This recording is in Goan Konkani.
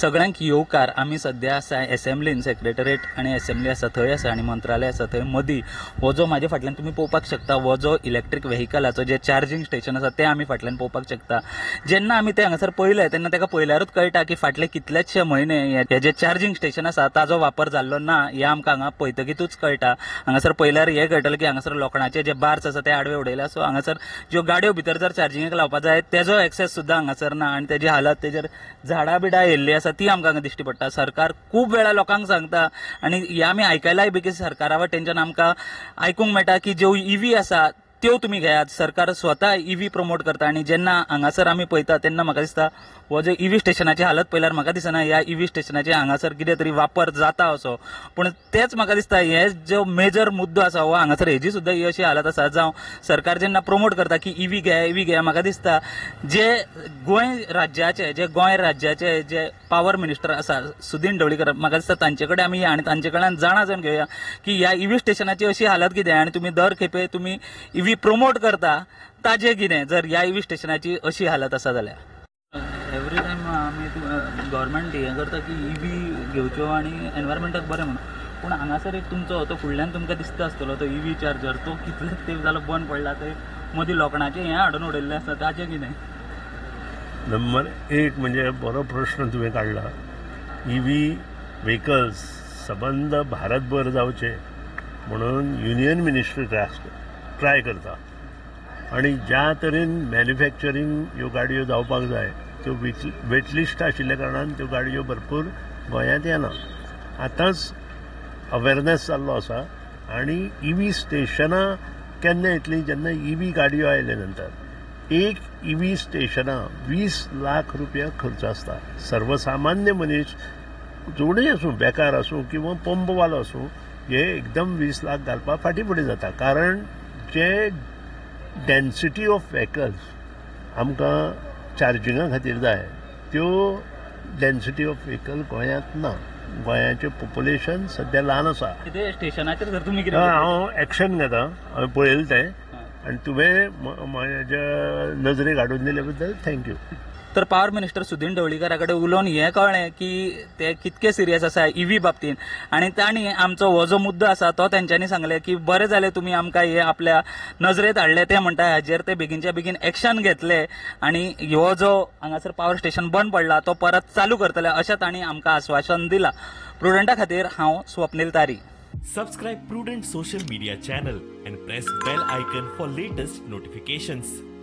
सगळ्यांक येवकार. आमी सद्या आसा एसेंब्लीन, सेक्रेटरीट आनी एसेंब्ली आसा थंय आसा आनी मंत्रालय आसा थंय मदीं हो जो म्हाजे फाटल्यान तुमी पळोवपाक शकता हो जो इलेक्ट्रीक व्हेकलाचो जे चार्जींग स्टेशन आसा तें आमी फाटल्यान पळोवपाक शकता. जेन्ना आमी तें हांगासर पळयलें तेन्ना ताका पळयल्यारूच कळटा की फाटले कितलेचशे म्हयने हे जे चार्जींग स्टेशन आसा ताजो वापर जाल्लो ना हें आमकां हांगा पळयतकीतूच कळटा. हांगासर पळयल्यार हें कळटलें की हांगासर लोखणाचे जे बार्स आसा ते आडवे उडयले. सो हांगासर ज्यो गाडयो भितर जर चार्जिंगेक लावपा जाय तेजो एक्सेस सुद्दां हांगासर ना आनी तेजी हालत तेजेर झाडां बिडां येयल्ली आसा ती आमकां हांगा दिश्टी पडटा. सरकार खूब वेळा लोकांक सांगता आनी हे आमी आयकलाय बी की सरकारा वटेनच्यान आमकां आयकूंक मेळटा की ज्यो इव्ही आसा त्यो तुमी घेयात. सरकार स्वता इव्ही प्रमोट करता आनी जेन्ना हांगासर आमी पळयता तेन्ना म्हाका दिसता हो जो इव्ही स्टेशनाची हालत पळयल्यार म्हाका दिसना ह्या इव्ही स्टेशनाचे हांगासर कितें तरी वापर जाता असो. पूण तेच म्हाका दिसता हे जो मेजर मुद्दो आसा हो हांगासर हेजी सुद्दां ही अशी हालत आसा. जावं सरकार जेन्ना प्रमोट करता की इव्ही घेया इव्ही घेया, म्हाका दिसता जे गोंय राज्याचे जे पावर मिनिस्टर आसा सुदीन ढवळीकर, म्हाका दिसता तांचे कडेन आमी या आनी तांचे कडल्यान जाणा जावन घेवया की ह्या इव्ही स्टेशनाची अशी हालत कितें आनी तुमी दर खेपे तुमी इव्ही प्रमोट करता ताजें कितें जर ह्या इव्ही स्टेशनाची अशी हालत आसा जाल्यार. एवरी टायम आमी गव्हर्मेंट हें करता की इव्ही घेवच्यो आनी एनवायरमेंटाक बरें म्हणून, पूण हांगासर एक तुमचो तो फुडल्यान तुमकां दिसता आसतलो तो इव्ही चार्जर तो कितलेच तेंप जालो बंद पडला, ते मदीं लोखणाचें हें हाडून उडयल्लें आसा ताचें कितें? नंबर एक म्हणजे बरो प्रश्न तुवें काडला. इव्ही व्हेकल्स सबंद भारतभर जावचे म्हणून युनियन मिनिस्ट्री ट्राय करता आनी ज्या तरेन मॅन्युफॅक्चरींग ह्यो गाडयो जावपाक जाय त्यो वेटलिस्ट आशिल्ल्या कारणान त्यो गाडयो भरपूर गोंयांत येना. आतांच अवेरनेस जाल्लो आसा आनी इव्ही स्टेशनां केन्ना येतलीं जेन्ना इव्ही गाडयो आयले नंतर. एक इव्ही स्टेशनां 20 लाख रुपया खर्च आसता. सर्वसामान्य मनीस जोडूय आसूं, बेकार आसूं किंवा पंपवालो आसूं, हे एकदम 20 लाख घालपाक फाटीं फुडें जाता. कारण जे डेन्सिटी ऑफ व्हेकल्स आमकां चार्जिंगा खातीर जाय त्यो डेन्सिटी ऑफ व्हेकल गोंयांत ना. गोंयाचें पॉप्युलेशन सद्या ल्हान आसा. स्टेशनाचेर जर तुमी हांव एक्शन घेता, हांवें पळयलें तें आनी तुवें म्हज्या नजरेक हाडून दिले बद्दल thank you. तर पावर मिनिस्टर सुदीन ढवळीकरा कडेन उलोवन हें कळ्ळें की ते कितके सिरियस आसा इव्ही बाबतींत आनी तांणी आमचो हो जो मुद्दो आसा तो तेंच्यांनी सांगलें की बरें जालें तुमी आमकां हे आपल्या नजरेंत हाडलें. ते म्हणटा हाजेर ते बेगीनच्या बेगीन एक्शन घेतले आनी हो जो हांगासर पावर स्टेशन बंद पडला तो परत चालू करतले अशें तांणी आमकां आस्वासन दिलां. प्रुडंटा खातीर हांव Swapnil Tari. Subscribe Prudent social media channel and press bell icon for latest notifications.